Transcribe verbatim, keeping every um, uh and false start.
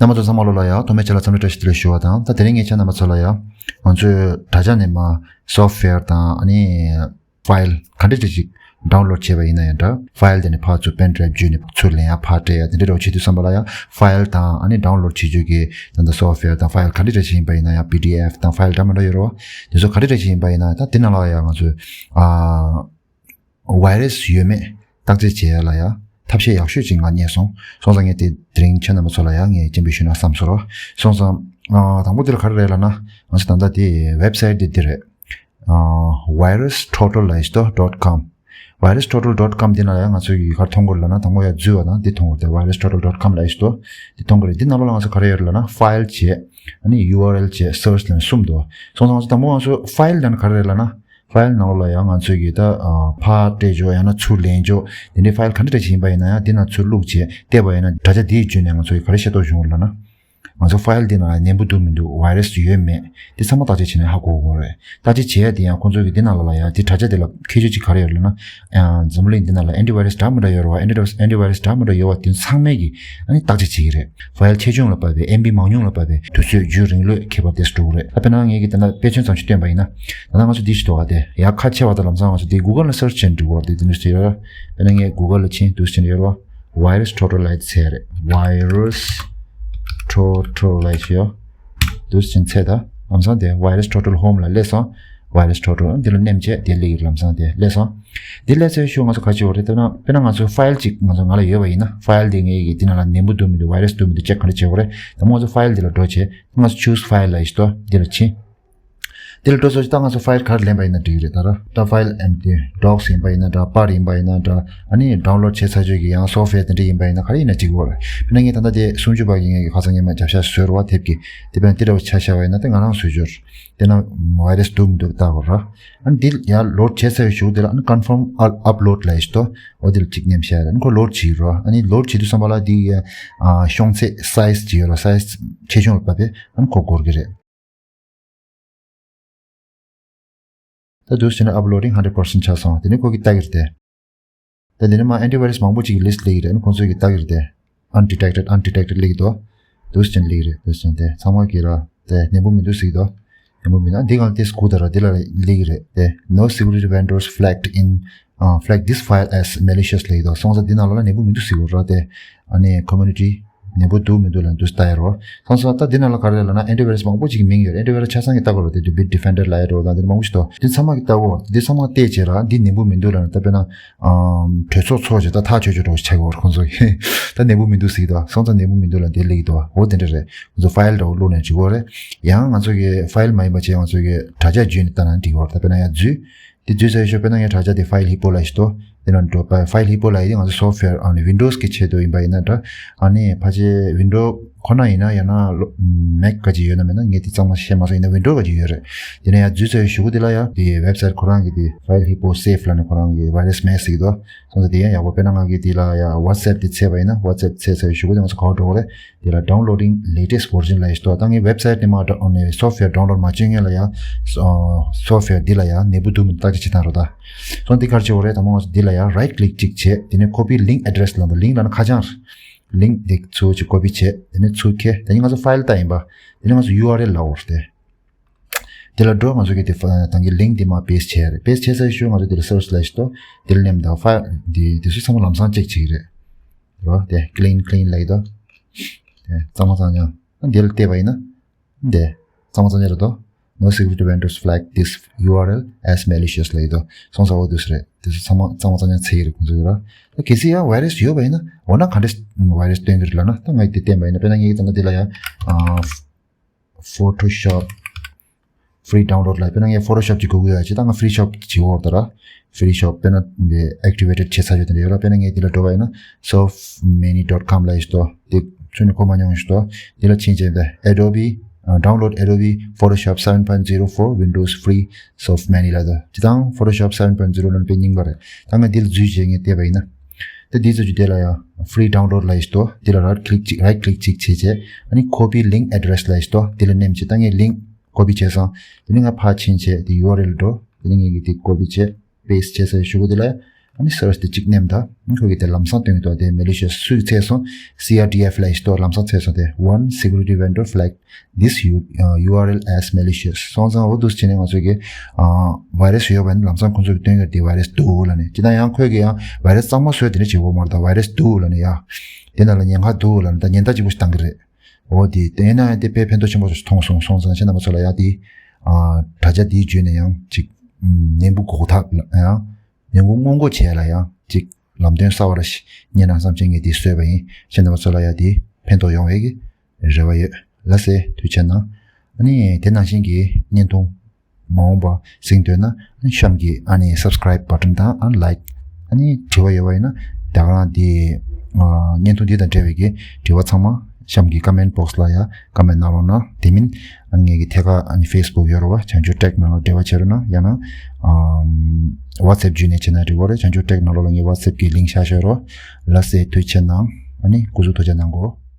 རྣམ་པ་ཚོ་ཚང་མ་ལོ་ལ་ཡ་ཐོག་མའི་ཆ་ལ་འཚམས་འདྲི་བཀྲ་ཤིས་བདེ་ལེགས་ཞུ་བ་དང་། ད་དེ་རིང་ངས་ཁྱེད་རྣམ་པ་ཚོ་ལ་ཡ་ང་ཚོའི་དྲ་རྒྱ་ནས་མ་སོཕ་ཝེར་དང་ཨ་ནི་ཕ་ཡིལ་ག་འདྲ་འདྲ་ཞིག་ཌའུན་ལོཌ་བྱས་པ་ཡིན་ན་ཡང་འདྲ། ཕ་ཡིལ་དེ་ནས་ཕར་ཚུར་པེན་ཌ་རའིབ་བརྒྱུད་ནས་ཚུར་ལེན་ཡ་ཕར་སྤྲད་ཡ་དེ་འདྲ་འདྲ་བོ་བྱེད་དུས་ཙམ་པ་ལ་ཡ་ཕ་ཡིལ་དང་ཨ་ནི་ཌའུན་ལོཌ་བྱེད་རྒྱུ་གི་ད་ལྟ་སོཕ་ཝེར་དང་ཕ་ཡིལ་ག་འདྲ་འདྲ་ཞིག་ཡིན་པ་ཡིན་ན་ཡང་པི་ཌི་ཨེཕ་དང་ཕ་ཡིལ་འདྲ་མི་འདྲ་ཡོད་རེད་བ། དེ་ཚོ་ག་འདྲ་འདྲ་ཞིག་ཡིན་པ་ཡིན་ན་ད་དེ་ནང་ལ་ཡ་ང་ཚོས་ཨ། ཝའི་རས་ཡོད་མེད་བརྟག་དཔྱད་བྱེད་ཡ་ལ་ཡ་ཐབས་ཤེས་ཡག་ཤོས་ཅིག་ང་རྙེད་སོང་། སོང་ཙང་ངས་དེ་དེ་རིང་ཁྱེད་རྣམ་པ་ཚོ་ལ་ཡ་ངས་སྤྱན་འབུལ་ཞུས་ན་བསམ་སོང་། སོང་ཙང་ཨ་དང་པོ་དེ་ལ་ག་རེ་རེད་ལབ་ན། ང་ཚོ་ད་ལྟ་དེ་ཝེབ་སའིཊ་དེ་འདི་རེད། ཨ་virus total ལབ་ཡ་ཞིག་འདུག dot com། virus total dot com འདི་ནང་ལ་ཡ་ང་ཚོ་གིས་ག་རེ་མཐོང་གི་རེད་ལབ་ན། དང་པོ་ཡ་འཛུལ་བ་དང་འདི་མཐོང་གི་རེད་དེ། virus total dot com ལབ་ཡ་ཞིག་འདུག་འདི་མཐོང་གི་རེད། འདི་ནང་ལོགས་ལ་ང་ཚོ་ག་རེ་ཡོད་རེད་ལབ་ན། ཕ་ཡིལ་བྱས། ཨ་ནི་ཡུ་ཨར་ཨེལ་བྱས། སོར་སི་ལབ་ནས་གསུམ་འདུག་སོང་ཙང་ང་ཚོ་དང་པོ་ང་ཚོ་ཕ་ཡིལ་ལབ་ན་ག་རེ་རེད་ལབ་ན། ཕ་ཡིལ་ནང་ལོགས་ལ་ཡང་ང་ཚོས་ཀྱི་ད་ཨ་ཕར་སྤྲད་ཆོག་ཡང་ན་ཚུར་ལེན་ཆོག་དེ་འདྲའི་ཕ་ཡིལ་ག་འདྲ་འདྲ་ཞིག་ཡིན་པ་ཡིན་ན་ཡང་དེ་ནང་ཚུར་བླུགས་བྱས་བལྟས་པ་ཡིན་ན་དྲ་རྒྱ་དེའི་བརྒྱུད་ནས་ང་ཚོས་ག་རེ་ཤེས་རྟོགས་བྱུང་ལབ་ན། ང་ཚོ་ཕ་ཡིལ་དེ་ནང་ལ་ནད་འབུ་འདུག་མི་འདུག་ཝའི་རས་ཡོད་མེད་དེ་ཚང་མ་བརྟག་དཔྱད་བྱས་ནས་ཧ་གོ་དགོས་རེད། བརྟག་དཔྱད་བྱས་ཡ་དེ་ཡང་ཁོང་ཚོས་ཀྱི་དེ་ནང་ལོགས་ལ་ཡང་དེ་དྲ་རྒྱ་དེ་ལ་ཁྱད་ཆོས་ཅིག་ག་རེ་ཡོད་ལབ་ན། ཨ་འཛམ་བུ་གླིང་འདི་ནང་ལ་ཨེན་ཊི་ཝའི་རས་འདྲ་མི་འདྲ་ཡོད་རེད་བ། ཨེན་ཊི་ཝའི་རས་ཨེན་ཊི་ཝའི་རས་འདྲ་མི་འདྲ་ཡོད་བ་དེ་ཚང་མས་ཀྱི་ཨ་ནི་བརྟག་དཔྱད་བྱེད་ཀྱི་རེད། ཕ་ཡིལ་ཆེ་ཆུང་ལ་བབས་པའི་ཨེམ་བི་མང་ཉུང་ལ་བབས་པའི་དུས་ཚོད་རྒྱུན་རིང་ལོས་ཁྱད་པར་ཏོག་ཙམ་འགྲོ་གི་རེད། ད་དཔེར་ན་ངས་ཀྱི་ད་ལྟ་དཔེ་མཚོན་ཙམ་ཞིག་སྟོན་པ་ཡིན་ན། ད་ལྟ་ང་ཚོ་འདི་ཞིག་འདུག་ག་དེ་ཡག་ཁ་ཆེ་བ་དང་ལམ་སང་ང་ཚོ་འདི་གུ་གལ་ལ་སར་ཆི་བྱས་ནས་འགྲིག་གི་རེད། དེ་འདི་འདྲ་ཞིག་ཡོད་ར། དཔེར་ན་ངས་གུ་གལ་ལ་ཕྱིན་འདུག་སེ་བྱས་ནས་ཡོད་ར་བ། virus total ལབ་ཡ་དེ་བཙལ་རེད། virus total ལབ་ཡ་ཞིག་ཡོད། འདུག་སེ་བྱས་ནས་བཙལ། ད་ལམ་སང་དེ་virus total home ལ་སླེབས་སོང་། virus total འདི་ལ་མནན་བྱས་དེ་སླེབས་ཀྱི་རེད། ལམ་སང་དེ་སླེབས་སོང་། འདི་སླེབས་ཚར་ཤུགས་ང་ཚོ་ག་རེ་བྱེད་དགོས་རེད་ལབ་ན། དཔེར་ན་ང་ཚོ་ཕ་ཡིལ་གཅིག་ང་ཚོ་ང་ལ་ཡོད་པ་ཡིན་ན། ཕ་ཡིལ་དེ་ངའི་གི་དེ་ནང་ལ་ནད་འབུ་འདུག་མི་འདུག virus འདུག་མི་འདུག་ཅེག་ག་འདྲ་བྱེད་དགོས་རེད། དང་པོ་ང་ཚོ་ཕ་ཡིལ་དེ་ལ་འགྲོ་བྱས། ང་ཚོ་choose file ལབ་ཡ་ཞིག་འདུག་འདི་ལ་ཕྱིན། འདི་ལ་འགྲོ་ཚར་ད་ང་ཚོ་ཕ་ཡིལ་ག་རེ་ལེན་པ་ཡིན་ན་འགྲིག་གི་རེད། ད་ར་ད་ཕ་ཡིལ་empty docs ཡིན་པ་ཡིན་ན་འདྲ། པར་ཡིན་པ་ཡིན་ན་འདྲ། ཨ་ནི་ཌའུན་ལོཌ་བྱས་ཚར་ཆོག་གི་ཡང་སོཕ་ཝེར་དེ་འདྲ་ཡིན་པ་ཡིན་ན་ག་རེ་ཡིན་ན་འགྲིག་གི་རེད། དཔེར་ན་ངས་ད་ལྟ་དེ་སུམ་ཅུ་པ་གི་ངས་ཀྱི་ཁ་སང་ངས་མ་རྒྱབ་ཤ་བཟོས་ར་བ། དེབ་ཀྱི་དེ་དཔེར་ན་དེ་འདྲ་བ་ཆ་བཞག་པ་ཡིན་ན་དེ་ང་རང་བཟོས་ཆོག་དེ་ན་virus འདུག་མི་འདུག་བལྟ་དགོས་ར། ཨ་ནི་འདི་ཡར་ལོཌ་བྱས་ཚར་བའི་གཞུག་དེ་ལ་ཨ་ནི་confirm upload ལབ་ཡ་ཞིག་འདུག་འོ་དེ་ལ་གཅིག་མནན་བྱས། ཨ་ནི་ཁོ་ལོཌ་བྱེད་ཀྱི་ར། ཨ་ནི་ལོཌ་བྱེད་དུས་ཙམ་པ་ལ་འདི་ཡ་ཤོང་ཚད་སའི་ཛི་ཅིག་ཡོད་ར། སའི་ཛི་ཆེ་ཆུང་ལ་བབས་པས་ཨ་ནི་ཁོ་འགོར་གྱི་རེད། ད་འདུག་སེ་བྱས་ནས་uploading hundred percent ཆགས་སོང་། དེ་ནས་ཁོ་གིས་ལྟ་གི་རེད་དེ། ད་དེ་ནས་མ་antivirus མང་པོ་ཅིག་གི་list སླེབས་ཀྱི་རེད། ཨ་ནི་ཁོང་ཚོས་ཀྱིས་ལྟ་གི་རེད་དེ། undetected undetected སླེབས་ཀྱི་འདུག་འདུག་སེ་བྱས་ནས་སླེབས་ཀྱི་རེད། འདུག་སེ་བྱས་ནས་དེ་ཚང་མ་གིས་ར་དེ་ནད་འབུ་མི་འདུག་ཟེར་གྱི་འདུག་ནད་འབུ་མི་འདུག་འདི་གང་དེ་སྒུག་ད་ར་འདི་ལ་སླེབས་ཀྱི་རེད་དེ། No security vendors flagged in uh, flag this file as malicious ལབ་ཀྱི་འདུག་སོང་ཙང་འདི་ནང་ལོགས་ལ་ནད་འབུ་མི་འདུག་ཟེར་གྱི་ར་དེ། ཨ་ནི་community ནད་འབུ་འདུག་མི་འདུག་ལ་འདུག་ལྟ་ཡ་རོ། སོང་ཙང་ད་འདི་ནང་ལ་ག་རེ་ལབ་ན་antivirus མང་པོ་ཅིག་གི་མིང་ཡོད་རེད། antivirus ཆ་ཚང་གི་ལྟ་དགོས་རེད་དེ། དུ་Bitdefender ལབ་ཡ་རོ། ད་འདི་མང་པོ་ཞིག་འདུག་འདི་ཚང་མ་གི་ལྟ་དགོས། འདི་ཚང་མ་བལྟས་བྱས་ར་འདི་ནད་འབུ་མི་འདུག་ལབ་ན། ད་དཔེར་ན་ཨམ་གྲོས་ཚོགས་ཚོགས་བྱས་ད་ཐག་ཆོད་ཆོད་འགྲོ་ཆགས་ཡོད་རེད་ཁོང་ཚོ་གི། ད་ནད་འབུ་མི་འདུག་ཟེར་གྱི་འདུག་སོང་ཙང་ནད་འབུ་མི་འདུག་ལབ་འདི་སླེབས་ཀྱི་འདུག་འོ་དེ་འདྲ་རེད། ཁོང་ཚོ་file འདྲ་བོ་བླུགས་ནས་བྱེད་དགོས་རེད། ཡང་ང་ཚོ་གི་file མ་ཡིན་པ་བྱས་ང་ཚོ་གི་དྲ་རྒྱ་བརྒྱུད་ནས་ལྟ་ན་འགྲིག་གི་རེད། ད་དཔེར་ན་ཡང་འཛུལ། དེ་འཛུལ་ཚར་ཤོག་དཔེར་ན་ངའི་དྲ་རྒྱ་དེ་file hippo ལབ་ཞིག་འདུག་དེ་ནང་འགྲོ་པ་file hippo ལབ་ཡ་དེ་ང་ཚོ་software ཨ་ནི་Windows གི་ཆེད་དུ་ཡིན་པ་ཡིན་ན་འདྲ། ཨ་ནི་ཕལ་ཆེར་Windows ཁོ་ན་ཡིན་ན་ཡང་ན་Mac ག་ཅིག་ཡོད་ན་མེད་ན། ངས་དེ་གཙང་མ་ཤེས་མ་སོང་། ཡིན་ན་Windows ག་ཅིག་ཡོད་རེད། དེ་ནས་ཡང་འཛུལ་ཚར་ཤོག་དེ་ལ་ཡང་དེ་website ཁོ་རང་གི་དེ་file hippo safe ལབ་ནས་ཁོ་རང་གི་virus མེད་ཟེར་གྱི་འདུག་སོང་ཙང་དེ་ཡང་ཡག་པོ། དཔེར་ན་ང་གི་དེ་ལ་ཡང་WhatsApp དེ་བཙལ་བ་ཡིན་ན་WhatsApp བཙལ་ཚར་ཤོག་དེ་ང་ཚོ་ག་པར་འགྲོ་དགོས་རེད། དེ་ལ་downloading latest version ལབ་ཡ་ཞིག་འདུག་ད་ངའི་website ནས་མར་ཌ་ཨ་ནི་software download མ་བྱེད་སྔོན་ལ་ཡ་ཨ་software འདི་ལ་ཡ་ནད་འབུ་འདུག་མི་འདུག་བརྟག་དཔྱད་བྱེད་སྟངས་རེད་ད། སོང་འདི་ག་རེ་བྱེད་དགོས་རེད། དང་པོ་ང་ཚོ་འདི་ལ་ཡ་right click གཅིག་བྱས། དེ་ནས་copy link address ལབ་འདུག link ལབ་ན་ཁ་བྱང་རེད། link འདི་ཚུར་གཅིག་copy བྱས། དེ་ནས་ཚུར་འཁྱེར། དེ་ནས་ང་ཚོ་file ལྟ་ཡིན་པ། དེ་ནས་ང་ཚོ་ཡུ་ཨར་ཨེལ་ལབ་དགོས་རེད་དེ། དེ་ལ་འགྲོ། ང་ཚོ་གི་དེ་ཕ་ད་གིན་link དེ་མར་paste བྱས་རེད། paste བྱས་ཚར་ཤོག་ང་ཚོ་དེ་ལ་search ལབ་ཞིག་འདུག་དེ་ལ་མནན་ད་file དེ་དེ་ཚོ་ཚང་མ་ལམ་སང་check བྱེད་ཀྱི་རེད། རོ། དེ་clean clean ལབ་ཀྱི་འདུག་དེ་གཙང་མ་གཙང་རྐྱང་། འདི་ལ་བལྟས་པ་ཡིན་ན། འདི་གཙང་མ་གཙང་རྐྱང་རེད་དོ། No security vendors flag this ཡུ་ཨར་ཨེལ as malicious ལབ་ཀྱི་འདུག་སོང་ཙང་འོ་དུས་རེད། དེ་ཚོ་ཚང་མ་གཙང་མ་གཙང་རྐྱང་བྱེད་ཀྱི་རེད་ཁོང་ཚོ་གི་ར། ད་གལ་སྲིད་ཡང་virus ཡོད་པ་ཡིན་ན་འོ་ན་ག་འདྲས་virus སྟོན་གྱི་རེད་ལབ་ན། ད་ངས་དེ་བསྟན་པ་ཡིན་ན། དཔེར་ན་ངས་ད་ལྟ་འདི་ལ་ཡང་ཨ། Photoshop free download ལ། དཔེར་ན་ངས་Photoshop ཅིག་དགོས་ཀྱི་ཡོད་ཅེ། ད་ང་free shop ཅིག་འོར་ད་ར། free shop དཔེར་ན་འདི་activated བྱས་ཚར་ཡོད་དེ་འདྲ་ཡོད་ར། དཔེར་ན་ངས་འདི་ལ་འགྲོ་བ་ཡིན་ན་softmany dot com ལ་ཡིན་ཞིག་འདུག་དེ་ཚུན་ནས་གོ་མ་མྱོང་ཡིན་ཞིག་འདུག་འདི་ལ་ཕྱིན་བྱས་འདི་Adobe ཨ། download Adobe Photoshop seven point zero for Windows free softmany ལ་འདུག་དེ་དང་Photoshop seven point zero ལ་དཔེ་རྙིང་པ་རེད། ད་ང་འདི་ལ་འཛུལ་བྱས་ངས་བལྟས་པ་ཡིན་ན། ད་འདི་ཚོ་ཅིག་དེ་ལ་ཡང་free download ལ་ཡིན་ཞིག་འདུག་དེ་ལ་right click ཅིག right click ཅིག་བྱས་བྱས། ཨ་ནི་copy link address ལ་ཡིན་ཞིག་འདུག་དེ་ལ་མནན་བྱས། ད་ངས་link copy བྱས་སོང་། དེ་ནས་ང་ཕར་ཕྱིན་བྱས་དེ་ཡུ་ཨར་ཨེལ་འགྲོ། དེ་ནས་ངས་ཀྱི་དེ་copy བྱས་paste བྱས་ཚར་ཤོག་དེ་ལ། ཨ་ནི་search དེ་གཅིག་མནན་ད། ཨ་ཁོས་ཀྱིས་དེ་ལམ་སང་སྟོན་གྱི་འདུག་དེ་malicious སུས་བཙལ་སོང་། C R D F flag ཞིག་འདུག་ལམ་སང་བཙལ་སོང་དེ། One security vendor flag this U- uh, U R L as malicious. སོང་ཙང་འོ་འདུག་སེ་བྱས་ནས་ང་ཚོས་ཀྱི་ཨ་virus ཡོད་པ་ནི་ལམ་སང་ཁོ་ཚོས་ཀྱིས་སྟོན་གྱི་འདུག virus འདུག་ལབ་ནས། ཅི་ད་ཡང་ཁོས་ཀྱིས་ཡང་virus གཙང་མ་བཟོས་དེ་འདྲ་བྱེད་དགོས་མ་རེད། ད་virus འདུག་ལབ་ནས་ཡ་དེ་ནང་ལ་ཉེན་ཁ་འདུག་ལབ་ནས་ད་ཉེན་བརྡ་གཅིག་པོ་ཞིག་བཏང་གི་རེད། འོ་དེ་དེ་ཡིན་ན་ཡང་དེ་དཔེ་ཕན་ཐོགས་ཆེན་པོ་ཞིག་མཐོང་སོང་། སོང་ཙང་ཁྱེད་རྣམ་པ་ཚོ་ལ་ཡང་དེ་ཨ་དྲ་རྒྱ་དེའི་བརྒྱུད་ནས་ཡང་ཅིག་ཨམ་ནད་འབུ་འགོག་ཐབས་ལ་ཡང་ནད་འབུ་སྔོན་འགོག་བྱེད་ཡ་ལ་ཡང་ཅིག་ལམ་སྟོན་གསར་བ་ར་ཞིག་རྙེད་ན་བསམ་བྱས་ངས་དེ་བཟོས་པ་ཡིན། ཁྱེད་རྣམ་པ་ཚོ་ལ་ཡང་དེ་ཕན་ཐོགས་ཡོང་བའི་གི་རེ་བ་ཡོད། ལགས་སེ། ཐུགས་རྗེ་གནང་། ཨ་ནི་དེ་ནང་བཞིན་གྱི་བརྙན་ཐུང་མ་འོངས་པ་གཟིགས་འདོད་ན་ཨ་ནི་གཤམ་གྱི་ཨ་ནི་subscribe button དང་ཨ་ནི་like ཨ་ནི་དྲི་བ་ཡོད་པ་ཡིན་ན་ད་ག་རང་དེ་ཨ་བརྙན་ཐུང་འདི་དང་འབྲེལ་བའི་གི་དྲི་བ་ཚང་མ་གཤམ་གྱི་comment box ལ་ཡ་comment གནང་རོགས་གནང་། དེ་མིན་ཨ་ནི་ངེད་ཀྱི་ཐད་ཀར་ཨ་ནི་Facebook ཡོད་རེད་བ། བྱང་ཆུབ་tech ནང་ལ་འབྲེལ་བ་བྱེད་རོགས་གནང་། ཡང་ན་ཨམ་WhatsApp བརྒྱུད་ནས་བྱེད་ན་འགྲིག་གི་རེད། བྱང་ཆུབ་tech ནང་ལོགས་ལ་ངའི་WhatsApp གི་link བཞག་ཡོད་རེད་བ། ལགས་སེ། ཐུགས་རྗེ་གནང་། ཨ་ནི་སྐུ་གཟུགས་ཐུགས་རྗེ་གནང་གོ།